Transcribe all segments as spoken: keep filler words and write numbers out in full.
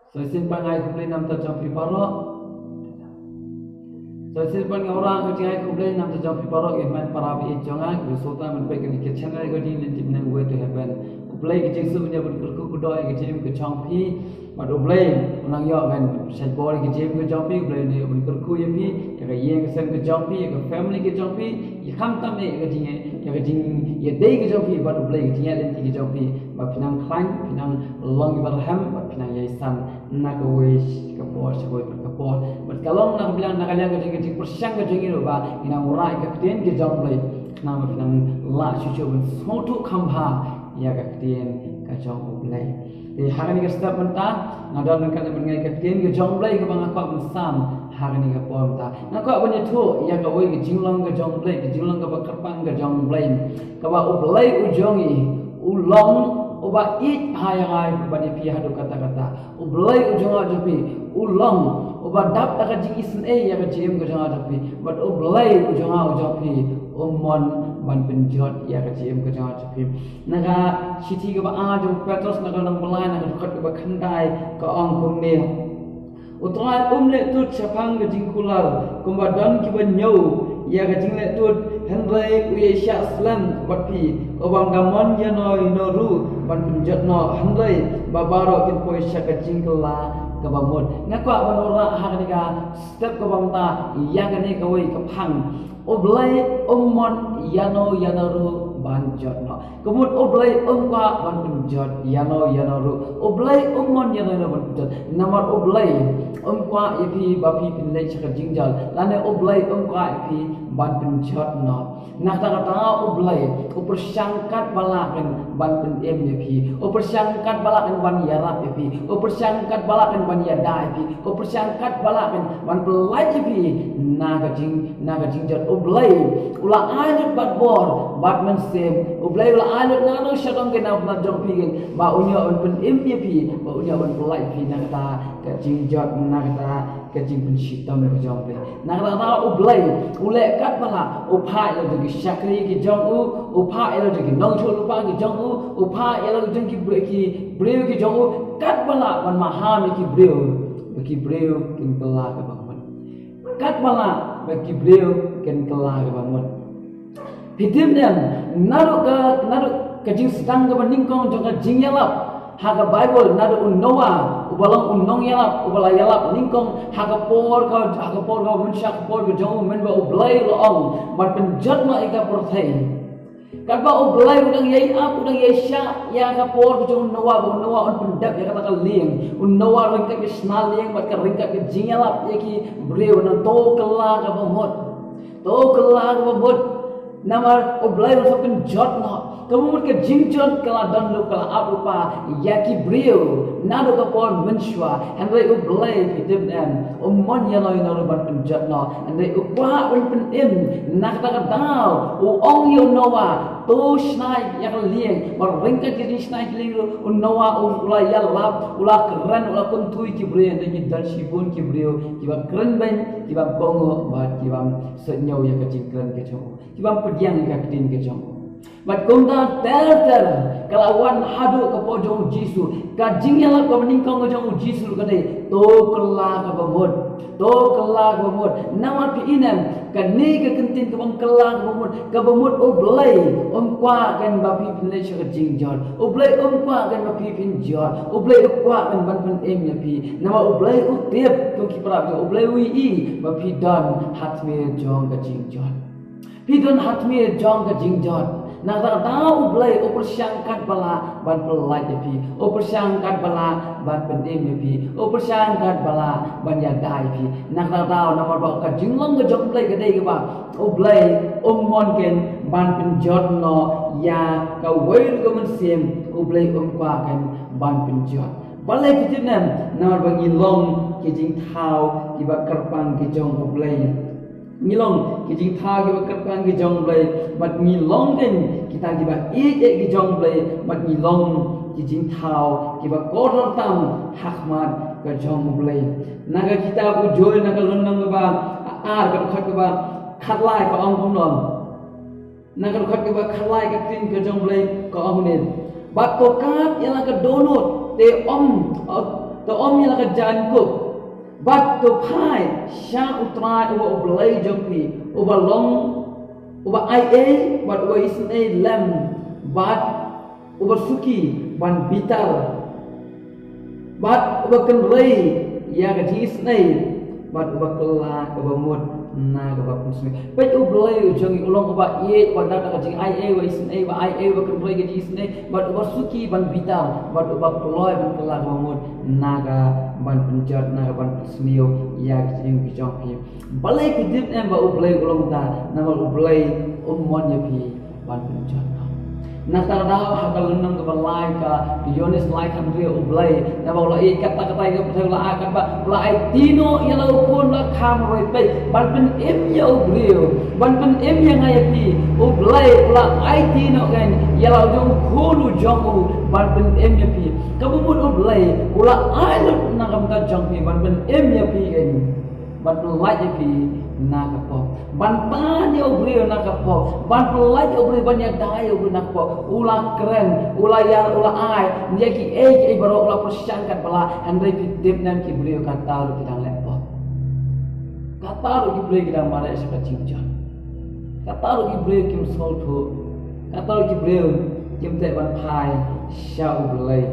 Sa shisien pat nga ai khublei na ka bynta jong phi baroh. Sa shisien pat nga wanrah ka jingai khublei na ka bynta jong phi baroh, ïa ki para baieit jong nga kiba sngewthuh ban peit ïa kane ka channel ka jong ngi, Lynti Bneng, Way to Heaven. U Blei ka jingsuk un ïa ban kyrkhu kyrdoh ïa ka jingim ka jong phi. Bad U Blei un nang ïoh ban shait bor ïa ka jingim ka jong phi, U Blei un ïa ban kyrkhu ïa phi, ïa ka ïing ka sem ka jong phi, ïa ka family ka jong phi, ïa khamtam eh ïa ka jing, ïa ka jingïadei ka jong phi bad U Blei, ka jingïaid lynti ka jong phi. Bad phi nang khlaiñ, phi nang long kiba rhem, bad phi nang ïaishah na kawei ka por sha kawei pat ka por. Bad ka long na ka liang, na ka liang ka jing, ka jingpyrshang ka jong ngi ruh ba ngin nang wanrah ïa ka ktien ka jong U Blei, khnang ba phi nang lah shuh shuh ban sngewthuh kham bha ïa ka ktien ka jong U Blei. Te ha kane ka step mynta nga don ryngkat bad nga ïa ka ktien ka jong U Blei kaba nga kwah ban sam ha kane ka por mynta. Nga kwah ban ïathuh ïa kawei ka jinglong ka jong U Blei, ka jinglong kaba kyrpang ka jong U Blei, kaba U Blei u jong ngi u long uba ïeit ha ïa nga bad ïa phi haduh katta katta. U Blei u jong nga u jong phi u long uba dap da ka jingisynei ïa ka jingim ka jong nga u jong phi. Bad U Blei u jong nga u jong phi um mon ban pynjot ïa ka jingim ka jong nga u jong phi. Na ka shithi kaba ar jong u Petros, na ka lynnong ba lai, na ka dkhot kaba khyndai, ka ong kumne: U Trai um leh tud shaphang ka jingkular kumba don kiba ñiew ïa ka jingleh tud, hynrei u ïaishah slem bad phi, u bym da mon ïano ïano ruh ban pynjot noh, hynrei ba baroh kin poi sha ka jingkylla kaba mut. Nga kwah ban wanrah ha kane ka step kaba mynta ïa kane kawei ka phang: U Blei um mon ïano ïano ruh ban jot noh. Ka mut U Blei um kwah ban pynjot ïano ïano ruh. U Blei um mon ïano ïano ban pynjot. Namar U Blei um kwah ïa phi ba phi phin leit sha ka jingjot, lane U Blei um kwah ïa phi ban pynjot noh. Na kata ka daw U Blei u pyrshang katba lah kan ban pynim ïa phi. U pyrshang katba lah kan ban ïarap ïa phi. U pyrshang katba lah kan ban ïada ïa phi. U pyrshang katba lah kan ban pyllait ïa phi na ka jing, na ka jingjot. U Blei u la ai lut bad bor bad mynsiem. U Blei u la ai lut na ka dong sha dong ka na bynta jong phi kan, ba un ïoh ban pynim ïa phi, ba un ïoh ban pyllait ïa phi na kata ka jingjot, na kata ka jingpynshitom ka jong phi. Na kata ka daw U Blei u leh katba lah, u phah ïa la jong ki shakri ki jong u, u phah ïa la jong ki nongïathuhlypa ki jong u, u phah ïa la jong ki briew ki, briew ki jong u, katba lah ban maham ïa ki briew, ba ki briew kin kylla kaba mut. Katba lah ba ki briew kin kylla kaba mut. Phi tip ne em, naduh ka, naduh ka jingsdang kaba nyngkong jong ka jingïalap ha ka Baibl, naduh u Noah uba long u nongïalap, uba la ïalap nyngkong ha ka por ka, ha ka por ka mynshuwa, ka por ka jong u, mynba U Blei u la ong ban pynjot noh ïa ka pyrthei. Katba U Blei u dang ïai ap, u dang ïaishah ïa ka por ka jong u Noah, ba u Noah un pyndep ïa kata ka lieng. U Noah ryngkat ka shna lieng bad ka ryngkat ka jingïalap ïa ki briew, u ong to kylla kaba mut. To kylla kaba mut. Namar U Blei u sa pynjot noh. Kaba mut ka jingjot ka la don lypa, ka la ap lypa ïa ki briew naduh ka por mynshuwa. Hynrei U Blei, phi tip ne em, um mon ïano ïano ruh ban pynjot noh. Hynrei u kwah ban pynim. Na kata ka daw u ong ïa u Noah to shna ïa ka lieng. Bad ryngkat ka jingshna ïa ka lieng ruh, u Noah u la ïalap, u la kren, u la kyntu ïa ki briew, hynrei ki don shibun ki briew kiba kren beiñ, kiba kohnguh bad kiba suidñiew ïa ka jingkren ka jong u, kiba pdiang ïa ka ktien ka jong u. Bad kumta ter ter ka la wan haduh ka por jong u Jisu. Ka jingïalap kaba nyngkong ka jong u Jisu ka dei to kylla kaba mut. To kylla kaba mut. Namar phi i ne em, kane ka kyntien kaba ong kylla kaba mut, kaba mut U Blei um kwah kan ba phi phin leit sha ka jingjot. U Blei um kwah kan ba phi phin jot. U Blei u kwah kan ban pynim ïa phi. Namar U Blei u tip, to ki para, U Blei u i ba phi don ha tmier jong ka jingjot. Phi don ha tmier jong ka jingjot. Na kata ka daw U Blei u pyrshang katba lah ban pyllait ïa phi. U pyrshang katba lah ban pynim ïa phi. U pyrshang katba lah ban ïada ïa phi. Na kata ka daw, namar ba ka jinglong ka jong U Blei ka dei kaba U Blei um mon kan ban pynjot noh ïa kawei ruh ka mynsiem. U Blei um kwah kan ban pynjot. Balei phi tip ne em? Namar ba ngi long ki jingthaw kiba kyrpang ki jong U Blei. Ngi long ki jingthaw kiba kyrpang ki jong U Blei, bad ngi long kan kita kiba ïeit ïa ki jong U Blei, bad ngi long ki jingthaw kiba kordor tam ha khmat ka jong U Blei. Na ka kitab u Joel, na ka lynnong kaba ar, ka dkhot kaba khatlai, ka ong kumno. Na ka dkhot kaba khatlai ka ktien ka jong U Blei ka ong ne: Bad to kad ïa la ka dohnud, te ym, To ym ïa la ka jaiñkup, bad to phai sha U Trai uba U Blei jong phi, uba long, uba aiei bad uba isynei lem, bad uba suki ban bitar, bad uba kynrei ïa ka jingisynei, bad uba kylla kaba mut na kaba pynsmit. Peit, U Blei u jong ngi u long uba ïeit, uba dap da ka jingaiei, uba isynei, uba aiei, uba kynrei ka jingisynei, bad uba suki ban bitar, bad uba kloi ban kylla kaba mut na ka ban pynjot, na ka ban pynsmiew ïa ka jingim ka jong phi. Balei phi tip ne em ba U Blei u long kumta? Namar U Blei um mon ïa phi ban pynjot noh. Na kata ka daw ha ka lynnong kaba lai ka Ïoannis lai khathynriew, U Blei naba u la ïeit katta katta ïa ka pyrthei, u la ai katba, u la aiti noh ïa la u khun ba la kham roi peit ban pynim ïa u briew, ban pynim ïa nga ïa phi. U Blei u la aiti noh kein ïa la u jong u khun u jong u ban pynim ïa phi. Kaba mut U Blei u la ai lut na ka bynta jong phi ban pynim ïa phi kein. Ban pyllait ïa phi na ka pop. Ban pan ïa u briew na ka pop. Ban pyllait ïa u briew, ban ïada ïa u briew na ka pop. U la kren, u la ïar, u la ai ïa kiei kiei baroh, u la pyrshang katba lah. Hynrei phi tip ne em, ki briew kata ruh ki dang leh pop. Kata ruh ki briew ki dang mareh sha ka jingjot. Kata ruh ki briew kim sngewthuh. Kata ruh ki briew kim teh ban phai sha U Blei.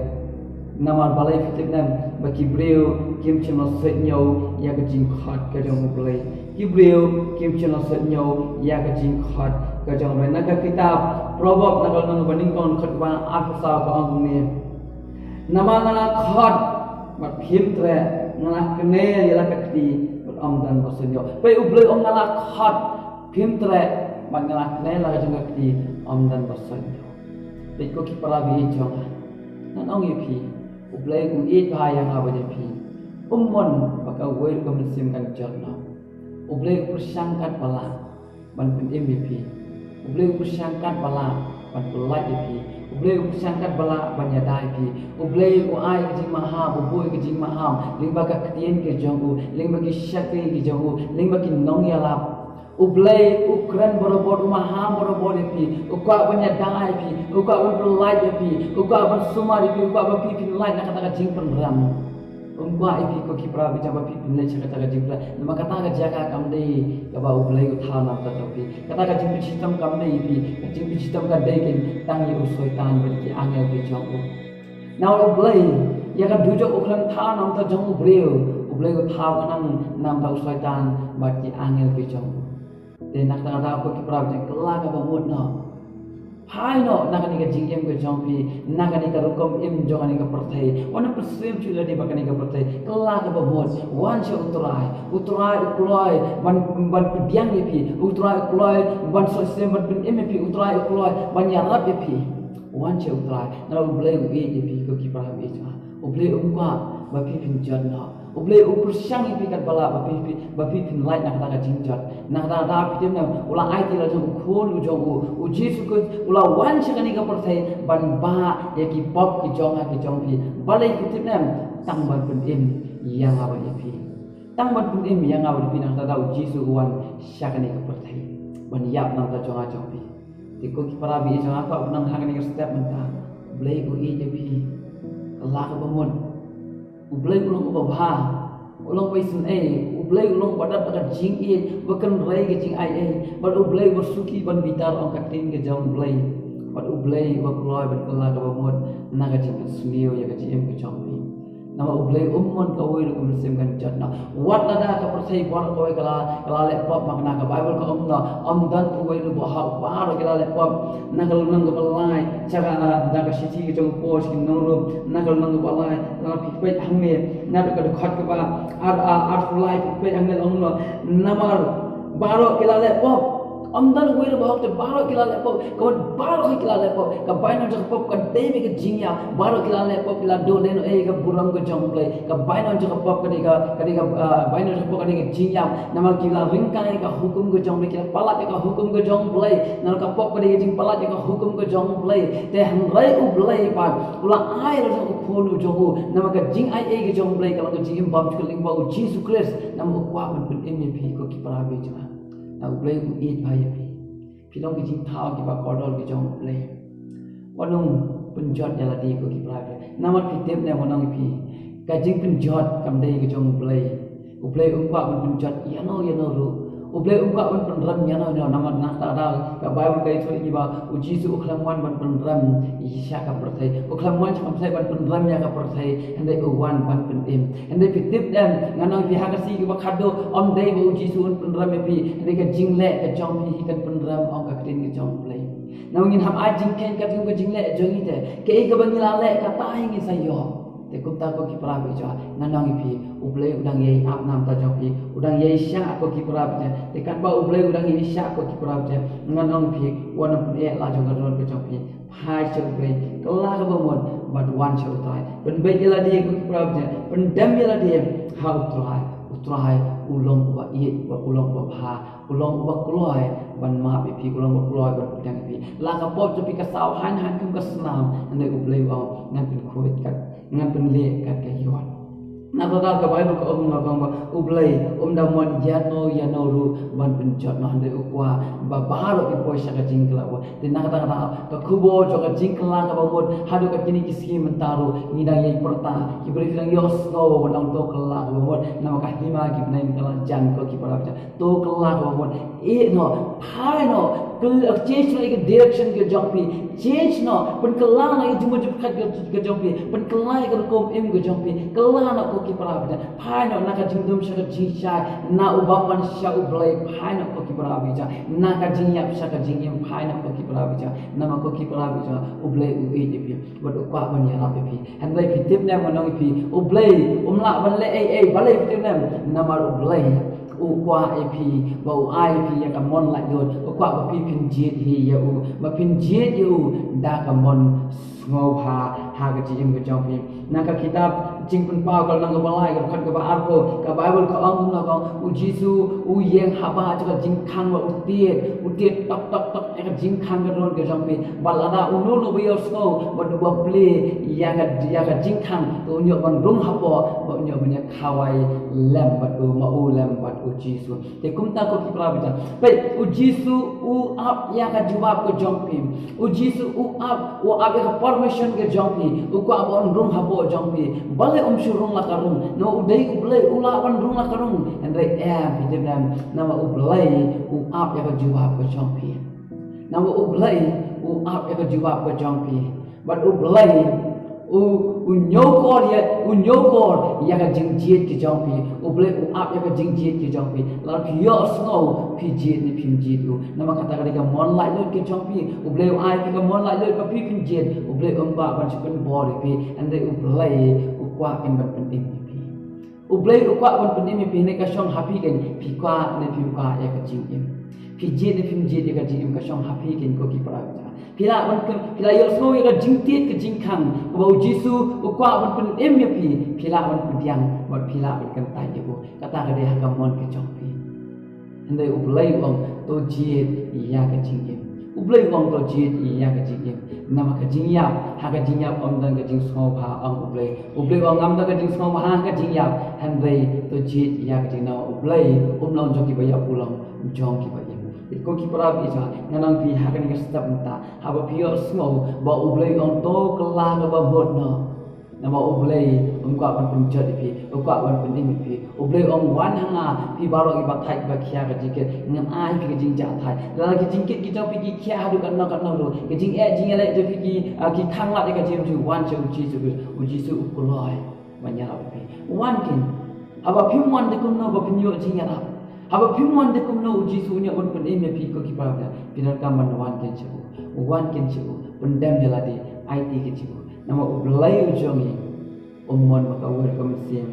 Namar balei phi tip ne em? Ba ki briew kim shym la suidñiew ïa ka jingkhot ka jong U Blei. Ki briew kim shym la suidñiew ïa ka jingkhot ka jong U Blei. Na ka kitab Proverb, na ka lynnong ba nyngkong, dkhot ba arphew saw, ka ong kumne: Namar nga la khot bad phim treh, nga la kner ïa la ka kti bad ym don ba suidñiew. Peit, U Blei u ong nga la khot, phim treh, bad nga la kner ïa la ka jong ka kti, ym don ba suidñiew. Peit ko ki para baieit jong nga, ngan ong ïa phi, U Blei u ïeit bha ïa nga bad ïa phi. Um mon ba kawei ruh ka mynsiem kan jot noh. U Blei u pyrshang katba lah ban pynim ïa phi. U Blei u pyrshang katba lah ban pyllait ïa phi. U Blei u pyrshang katba lah ban ïada ïa phi. U Blei u ai ka jingmaham, u buh ka jingmaham lyngba ka ktien ka jong u, lyngba ki shakri ki jong u, lyngba ki nongïalap. U Blei u kren barabor, u maham barabor ïa phi, u kwah ban ïada ïa phi, u kwah ban pyllait ïa phi, u kwah ban sumar ïa phi, u kwah ba phi phin lait na kata ka jingpynrem. Um kwah ïa phi ko ki para baieit jong nga ba phi phin leit sha kata ka jingpynlait, namar kata ka jaka kam dei kaba U Blei u thaw na ka bynta jong phi. Kata ka jingpynshitom kam dei ïa phi, ka jingpynshitom ka dei kein tang ïa u Soitan bad ki angel ki jong u. Namar U Blei, ïa ka dujok u khlem thaw na ka bynta jong u briew, U Blei u thaw khnang na ka bynta u Soitan bad ki angel ki jong u. Te na kata ka daw ko ki para baieit, kylla kaba mut noh. Phai noh na kane ka jingim ka jong phi, na kane ka rukom im jong kane ka pyrthei. Wat nang pynsyriem shuh lade bad kane ka pyrthei. Kylla kaba mut, wan sha U Trai. U Trai u kloi ban, ban pdiang ïa phi. U Trai u kloi ban sngewsih, ban pynim ïa phi. U Trai u kloi ban ïarap ïa phi. Wan sha U Trai. Namar U Blei u ïeit ïa phi ko ki para baieit jong nga. U Blei um kwah ba phi phin jot noh. U Blei u pyrshang ïa phi katba lah ba phi, phi, ba phi phin lait na kata ka jingjot. Na kata ka daw phi tip ne em, u la aiti la jong u khun u jong u, u Jisu Khrist, u la wan sha kane ka pyrthei ban bah ïa ki pop ki jong nga ki jong phi. Balei phi tip ne em? Tang ban pynim ïa nga bad ïa phi. Tang ban pynim ïa nga bad ïa phi. Na kata ka daw u Jisu u wan sha kane ka pyrthei ban ïap na ka bynta jong nga jong phi. Te ko ki para baieit jong nga, kwah ban ong ha kane ka step mynta, U Blei u ïeit ïa phi. Kylla kaba mut. U Blei u long uba bha, u long uba isynei, U Blei u long uba dap da ka jingïeit, uba kynrei ka jingaiei, bad U Blei uba suki ban bitar, ong ka ktien ka jong U Blei. Bad U Blei uba kloi ban kylla kaba mut na ka jingpynsniew ïa ka jingim ka jong phi. Namar U Blei um mon kawei ruh ka mynsiem kan jot noh. Wat lada ka pyrthei baroh kawei ka la, ka la leh pop, ma kane ka Baibl ka ong noh, ym don uwei ruh ba hok, baroh ki la leh pop. Na ka lynnong kaba lai, sha ka, ah, da ka shithi ka jong u Paul sha ki nong Rom, na ka lynnong kaba lai, lada phi peit hangne, naduh ka dkhot kaba ar, ah, arphew lai, phi peit hangne la ong noh, namar baroh ki la leh pop. Ym don uwei ruh ba hok, te baroh ki la leh pop. Ka mut baroh ki la leh pop. Ka bainong jong ka pop ka dei beit ka jingïap. Baroh ki la leh pop, ki la duh lehnohei ïa ka burom ka jong U Blei. Ka bainong jong ka pop ka dei ka, ka dei ka, ah, bainong jong ka pop ka dei ka jingïap. Namar ki la ryngkai ïa ka hukum ka jong U Blei, ki la palat ïa ka hukum ka jong U Blei. Namar ka pop ka dei ka jingpalat ïa ka hukum ka jong U Blei. Te hynrei U Blei pat u la ai la jong u khun u jong u. Namar ka jingaiei ka jong U Blei ka long ka jingim bymjukut lyngba u Jisu Khrist. Namar u kwah ban pynim ïa phi ko ki para baieit jong nga. Na U Blei u ïeit bha ïa phi. Phi long ki jingthaw kiba kordor ki jong U Blei. Wat nang pynjot ïa lade ko ki para baieit. Namar phi tip ne em, wat nang ïa phi. Ka jingpynjot kam dei ka jong U Blei. U Blei um kwah ban pynjot ïano ïano ruh. U Blei um kwah ban pynrem ïano ïano, namar na kata ka daw ka Baibl ka ïathuh ïa ngi ba U Jisu u khlem wan ban pynrem sha ka pyrthei. U khlem wan sha ka pyrthei ban pynrem ïa ka pyrthei, hynrei u wan ban pynim. Hynrei phi tip ne em, ngan ong ïa phi, ha ka sngi kaba khatduh ym dei ba U Jisu un pynrem ïa phi, hynrei ka jingleh ka jong phi hi kan pynrem, ong ka ktien ka jong U Blei. Namar ngin hap ai jingkheiñ katkum ka jingleh jong ngi te. Kaei kaba ngi la leh kata hi ngin sa ïoh. Te kumta ko ki para bangeit, ngan ong ïa phi, U Blei u dang ïai ap na ka bynta jong phi, u dang ïai shah ko ki para bangeit. Te katba U Blei u dang ïai shah ko ki para bangeit, ngan ong ïa phi, wat nym pyneh la jong ka dohnud ka jong phi. Phai sha U Blei, kylla kaba mut bad wan sha U Trai. Pynbeit ïa lade ko ki para bangeit, pyndem ïa lade ha U Trai. U Trai u long uba ïeit, u long uba bha. U long uba kloi ban map ïa phi, u long uba kloi ban pdiang ïa phi. La ka pop jong phi ka saw haiñ haiñ kum ka snam, hynrei U Blei u ong, ngan pynkhuid kat, ngan pynleh kat ka ïoh. Na kata ka Baibl ka ong, ka ong ba U Blei um da mon ïano ïano ruh ban pynjot noh, hynrei u kwah ba baroh kin poi sha ka jingkylla. Te na kata ka daw ka khubor jong ka jingkylla kaba mut haduh kat kine ki sngi mynta ruh ngi dang ïai pyrta. Ki briew ki dang ïohsngew ban ong to kylla kaba mut, namar ka hima ki bneng ka la jan ko ki para bangeit. To kylla kaba mut. Ïeh noh, phai noh, kylla, change noh ïa ka direction ka jong phi. Change noh, pynkylla noh ïa ka jingmut jingpyrkhat ka, ka jong phi. Pynkylla ïa ka rukom im ka jong phi. Kylla noh ko ki para bangeit. Phai noh na ka jingdum sha ka jingshai, na u bymman sha U Blei, phai noh ko ki para bangeit. Na ka jingïap sha ka jingim, phai noh ko ki para bangeit. Namar ko ki para bangeit, U Blei u ïeit ïa phi bad u kwah ban ïarap ïa phi. Hynrei phi tip ne em, ngan ong ïa phi, U Blei um lah ban leh ei ei, balei phi tip ne em? Namar U Blei u kwah ïa phi, ba u ai ïa phi ïa ka mon laitluid, u kwah ba phi phin jied hi ïa u, ba phin jied ïa u da ka mon sngewbha ha ka jingim ka jong phi. Na ka kitab Jingpynpaw ka lynnong kaba lai, ka dkhot kaba arphew, ka Baibl ka ong kumno, ka ong, U Jisu u ïeng haba jong ka jingkhang bad u tied, u tied tok tok tok ïa ka jingkhang ka dohnud ka jong phi. Bad lada uno uno uba ïohsngew bad uba plie ïa ka, ïa ka jingkhang, to un ïoh ban rung hapoh bad un ïoh ban ïakhawai lem bad u, ma u lem bad U Jisu. Te kumta ko ki para bangeit, peit, U Jisu u ap ïa ka jubab ka jong phi. U Jisu u ap, u ap ïa ka permission ka jong phi. U kwah ba un rung hapoh jong phi. Balei um shu rung la ka rung? Namar u dei U Blei, u lah ban rung la ka rung. Hynrei em, phi tip ne em, namar U Blei u ap ïa ka jubab ka jong phi. Namar U Blei u ap ïa ka jubab ka jong phi. Bad U Blei u, u ñiewkor ïa, u ñiewkor ïa ka jingjied ka jong phi. U Blei u ap ïa ka jingjied ka jong phi. Lada phi ïohsngew, phi jied ne phim jied ïa u. Namar kata ka dei ka mon laitluid ka jong phi. U Blei u ai phi ka mon laitluid ba phi phin jied. U Blei um kwah ban shu pynbor ïa phi. Hynrei U Blei u kwah kin ban pynim ïa phi. U Blei u kwah ban pynim ïa phi, ne ka shong ha phi kein, phi kwah ne phim kwah ïa ka jingim. Phi jied ne phim jied ïa ka jingim, ka shong ha phi kein ko ki para bangeit. Phi lah ban kyn-, phi lah ïohsngew ïa ka jingtied ka jingkhang kaba U Jisu u kwah ban pynim ïa phi, phi lah ban pdiang bad phi lah ban kyntait ïa u. Kata ka dei ha ka mon ka jong phi. Hynrei U Blei u ong to jied ïa ka jingim. U Blei u ong to jied ïa ka jingim. Namar ka jingïap, ha ka jingïap ym don ka jingsngewbha, ong U Blei. U Blei u ong ngam don ka jingsngewbha ha ka jingïap. Hynrei to jied ïa ka jingim, namar U Blei um long jong kiba ïap, u long jong kiba im. Ko ki para bangeit, ngan ong ïa phi ha kane ka step mynta, haba phi ïohsngew ba U Blei u ong to kylla kaba mut noh. Namar U Blei um kwah ban pynjot ïa phi, u kwah ban pynim ïa phi. U Blei u ong wan ha nga phi baroh kiba thait kiba khia ka jingkit, ngan ai ïa phi ka jingjahthait. Lada ki jingkit ki jong phi ki khia haduh katno katno ruh, ka jingeh jingïaleh jong phi ki, ah, ki khanglad ïa ka jingim jong phi, wan sha U Jisu Khrist. U Jisu u kloi ban ïarap ïa phi. Wan kein. Haba phim wan te kumno ba phin ïoh jingïarap? Haba phim wan te kumno U Jisu un ïoh ban pynim ïa phi ko ki para bangeit? Phi donkam ban wan kein sha u. Wan kein sha u. Pyndem ïa lade, aiti kein sha u. Namar U Blei u jong ngi um mon ba ka wir ka mynsiem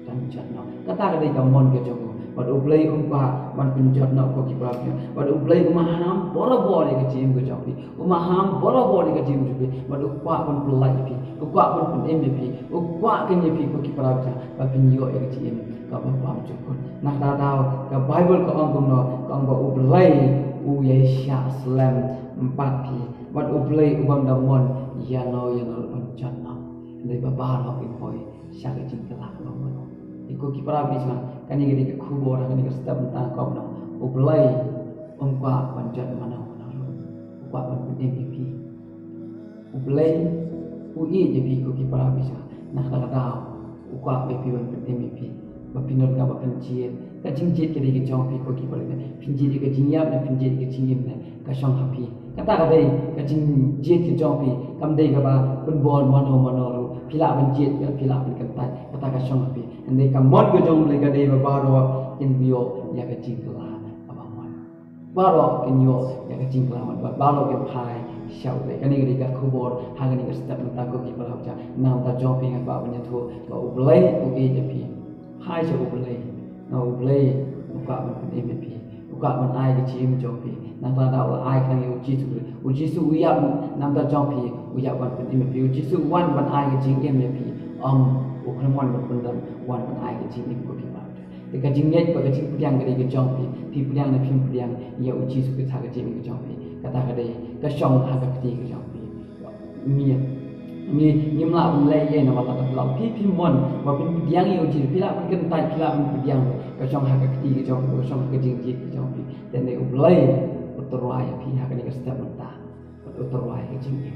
kan jot noh. Kata ka dei ka mon ka jong u. Bad U Blei um kwah ban pynjot noh ko ki para bangeit. Bad U Blei um maham borabor ïa ka jingim ka jong phi. Um maham borabor ïa ka jingim jong phi. Bad u kwah ban pyllait ïa phi. U kwah ban pynim ïa phi. U kwah kein ïa phi ko ki para bangeit, ba phin ïoh ïa ka jingim kaba bymjukut. Na kata ka daw ka Baibl ka ong kumno, ka ong ba U Blei u ïai shah slem bad phi. Bad U Blei u bym da mon ïano ïano ruh ban jot noh. Hynrei ba baroh kin poi sha ka jingkylla kaba mut. Ko ki para bangeit, kane ka dei ka khubor ha kane ka step mynta, kumno U Blei um kwah ban jot mano mano ruh. U kwah ban pynim ïa phi. U Blei u ïeit ïa phi ko ki para bangeit. Na kata ka daw U Kwah ba phi ban pynim ïa phi. Ba phin don kaba phin jied. Ka jingjied ka dei ka jong phi ko ki para. Phin jied ïa ka jingïap ne phin jied ïa ka jingim ne ka shong ha phi. Kata ka dei ka jingjied ka jong phi. Kam dei kaba pynbor mano mano ruh. Phi lah ban jied, phi lah ban kyntait. Kata ka shong ha phi. Hynrei ka mon ka jong U Blei ka dei ba baroh kin ïoh ïa ka jingkylla kaba mon. Baroh kin ïoh ïa ka jingkylla mon, baroh kin phai sha U Blei. Kane ka dei ka khubor ha kane ka step mynta ko ki para. Namar kata jong phi nga kwah ban ïathuh ba U Blei u ïeit ïa phi. Phai sha U Blei. Na U Blei u kwah ban pynim ïa phi. U kwah ban ai ka jingim jong phi. Namar kata u la ai khnang ïa U Jisu. U Jisu u ïap, namar kata jong phi u ïap ban pynim ïa phi. U Jisu u wan ban ai ka jingim ïa phi. Ym u khlem wan ban pyndem, u wan ban ai ka jingim ko ki para. Te ka jingngeit bad ka jingpdiang ka dei ka jong phi. Phi pdiang ne phim pdiang ïa U Jisu Khrist ha ka jingim ka jong phi. Kata ka dei ka shong ha ka kti ka jong phi. Ngi, ngi, ngim lah ban leh ïa namar kata phi lah, phi, phi mon ba phin pdiang ïa U Jisu, phi lah ban kyntait, phi lah ban pdiang. Ka shong ha ka kti ka jong phi, ka shong ha ka jingjied ka jong phi. Te ne U Blei u tyrwa ïa phi ha kane ka step mynta. Bad u tyrwa ïa ka jingim.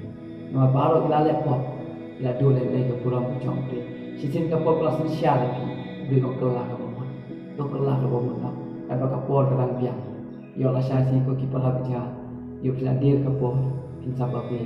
Namar baroh ki la leh pop, ki la duh leh leh ka burom ka jong U Blei. Shisien ka pop ka la synshar ïa phi, U Blei u kylla kaba mon. U kylla kaba mon. Katba ka por ka dang biang. Ïoh lashai sngi ko ki para bangeit. Ïoh phi la dier ka por, phin sa babe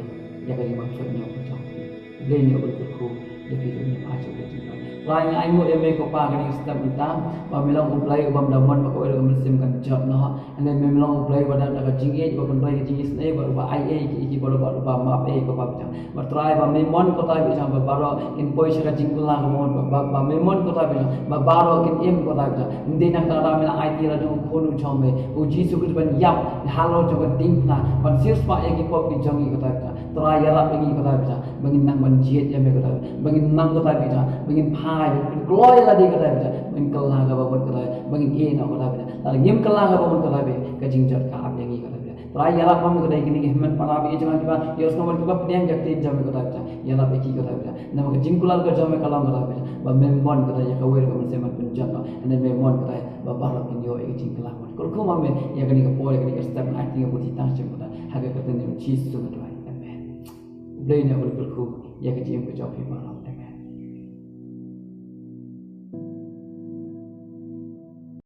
ïa ka jingbymshoi ka jong phi. U Blei un kyrkhu ïa phi, un ai sha phi. Trai, nga ainguh ïa me ko Pa ha kane ka step mynta, ba me long U Blei u bym da mon ba kawei ruh ka mynsiem kan jot noh. Hynrei me long U Blei uba don da ka jingïeit, uba pyntrei ka jingisynei, uba, uba ai ei ïa ki, ïa ki baroh, uba, uba map ei ko Pa biang. Bad Trai, ba me mon ko Trai biang, ba baroh kin poi sha ka jingkylla kaba mon, ba, ba, ba me mon ko Trai biang, ba baroh kin im ko Trai biang. Ym dei nangta me la aiti la jong u khun u jong me, U Jisu Khrist ban ïap halor jong ka diengphna, ban siewspah ïa ki pop ki jong ngi ko Trai biang. Trai, ïarap ïa ngi ko Trai biang, ba ngin nang ban jied ïa me ko Trai, ba ngin nang ko Trai biang, ba ngin phai, ba ngin kloi ïa lade ko Trai biang, ba ngin kylla kaba mon ko Trai, ba ngin ïeh noh ko Trai biang. Lada ngim kylla kaba mon ko Trai biang, ka jingjot ka ap ïa ngi ko Trai biang. Trai, ïarap ma me ko Trai, kine ki hynmen para bangeit jong nga kiba ïohsngew bad kiba pdiang ïa ka ktien jong me ko Trai biang. Ïarap ïa ki ko Trai biang. Namar ka jingkular ka jong me ka long ko Trai biang, ba me mon ko Trai ïa kawei ruh ka mynsiem ban pynjot noh. Hynrei me mon ko Trai ba baroh kin ïoh ïa ka jingkylla mon. Kyrkhu ma me ïa kane ka por, ïa kane ka step, nga ai kane ka buti tang sha me ko Trai. Ha ka kyrteng U Jisu nga duwai. Amen. U Blei un kyrkhu ïa ka jingim ka jong phi baroh.